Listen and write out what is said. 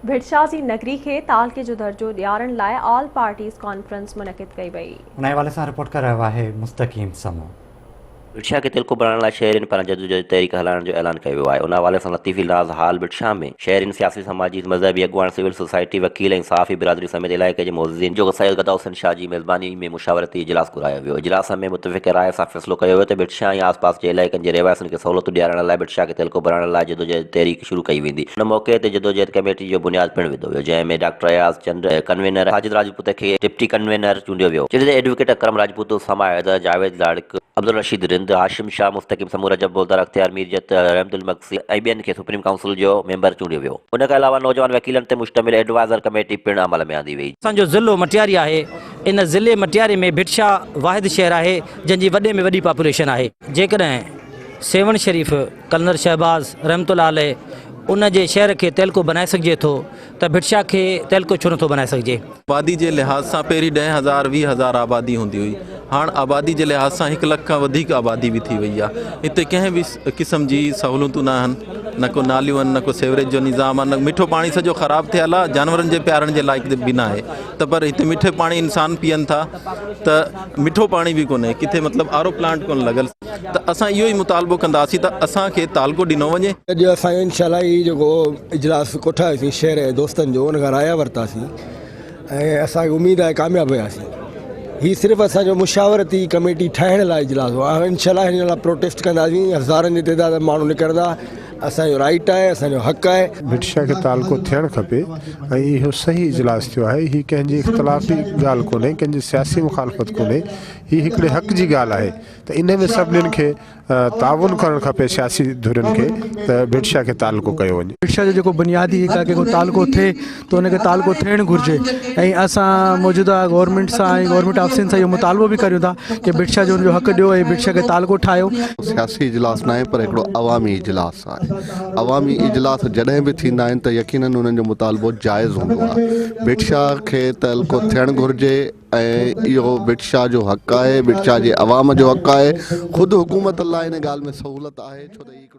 ڀٽ شاهه جي نگري کي تعلقي جو درجو ڏيارڻ لاء آل پارٽيز ڪانفرنس منعقد ڪئي وئي. ان حوالي سان رپورٽ ڪري رهيو آهي مستقيم سمون. ڀٽ شاهه کي تعلقو بڻائڻ لاء شهرين پاران جدوجهد تحريڪ هلائڻ جو اعلان ڪيو ويو آهي. ان حوالي سان لطيفي ناز هال ڀٽ شاهه ۾ شهرين، سياسي سماجي مذهبي اڳواڻ، سول سوسائٽي، وڪيل ۽ صحافي برادري سميت علائقي جي معززين جو سيد گدا حسين شاهه جي ميزباني ۾ مشاورتي اجلاس گهرايو ويو. اجلاس ۾ متفقه راء سان فيصلو ڪيو ويو ته ڀٽ شاهه ۽ آس پاس جي علائقن جي رهواسين کي سهولتون ڏيارڻ لاء ڀٽ شاهه کي تعلقو بڻائڻ لاء جدوجهد تحريڪ شروع ڪئي ويندي. ان موقعي تي جدوجهد ڪميٽي جو بنياد پڻ وڌو ويو، جنهن ۾ ڊاڪٽر اياز چنڊ ڪنوينر، ساجد راجپوت کي ڊپٽي ڪنوينر چونڊيو ويو، جڏهن ته ايڊووڪيٽ اڪرم راجپوت، اسامه حيدر، جاويد لاڙڪ، عبدالرشيد رند، هاشم شاهه، مستقيم سمون، رجب بوزدار، اختيار ميرجت، رحمدل مگسي ۽ ٻين کي سپريم ڪائونسل جو ميمبر چونڊيو ويو. ان کان علاوه نوجوان وڪيلن تي مشتمل ايڊوائزر ڪميٽي پڻ عمل ۾ آندي وئي. اسان جو ضلعو مٽياري آهي، ان ضلعي مٽياري ۾ ڀٽ شاهه واحد شهر آهي، جنهن جي وڏي ۾ وڏي پاپوليشن آهي. جيڪڏهن سيوهڻ شريف قلندر شهباز رحمة الله عليه ان جي شهر کي تعلقو بنائي سگهجي ٿو ته ڀٽ شاهه کي تعلقو ڇو نٿو بنائي سگهجي؟ آبادي جي لحاظ سان پهرين 10,000 20,000 آبادي هوندي هئي هاڻ آبادي جي لحاظ سان هڪ لک کان وڌيڪ آبادي به ٿي وئي آهي هتي ڪنهن به قسم جي سهولتون نه آهن نه ڪو ناليون آهن نه ڪو سيوريج جو نظام آهي نه مٺو پاڻي سڄو خراب ٿيل آهي جانورن جي پيارڻ جي لائق به نه آهي ته پر هتي مٺي پاڻي انسان پيئن ٿا ته مٺو پاڻي به ڪونهي ڪٿي مطلب آر او پلانٽ ڪونه لڳل ته اسان اهو ئي مطالبو ڪنداسين ته اسان کي تعلقو ڏنو وڃي. اڄ اسان انشاء الله هي جيڪو اجلاس ڪوٺايوسين شهر جي دوستن جو ان کان رايا ورتاسين ۽ اسان کي اميد آهي ڪامياب وياسين هي صرف اسان جو مشاورتي ڪميٽي ٺاهڻ لاء اجلاس هو انشاء الله هن لاء پروٽيسٽ ڪنداسين هزارن جي تعداد ۾ ماڻهو نڪرندا اسان جو رائيٽ آهي اسان جو حق آهي. ڀٽ شاهه کي تعلقو ٿيڻ کپي ۽ اهو صحيح اجلاس ٿيو آهي هي ڪنهن جي اختلافي ڳالهه ڪونهي ڪنهن جي سياسي مخالفت ڪونهي هي هڪڙي حق جي ڳالهه آهي ته انهي ۾ سڀنين کي تعاون ڪرڻ کپي سياسي ڌرين کي ته ڀٽ شاهه کي تعلقو ڪيو وڃي. ڀٽ شاهه جو جيڪو بنيادي حق آهي ڪي ڪو تعلقو ٿئي ته ان کي تعلقو ٿيڻ گهرجي ۽ اسان موجوده گورنمينٽ سان ۽ گورنمينٽ آفيسن سان اهو مطالبو به ڪريون ٿا ڪي ڀٽ شاهه جو ان جو حق ڏيو ۽ ڀٽ شاهه کي تعلقو ٺاهيو. سياسي اجلاس ناهي پر هڪڙو عوامي اجلاس آهي. عوامي اجلاس جڏهن به ٿيندا آهن ته يقينن انهن جو مطالبو جائز هوندو آهي. ڀٽ شاهه کي تعلقو ٿيڻ گهرجي ۽ اهو ڀٽ شاهه جو حق آهي، ڀٽ شاهه جي عوام جو حق آهي. خود حڪومت لاء ان ڳالهه ۾ سهولت آهي ڇو ته هي هڪڙو.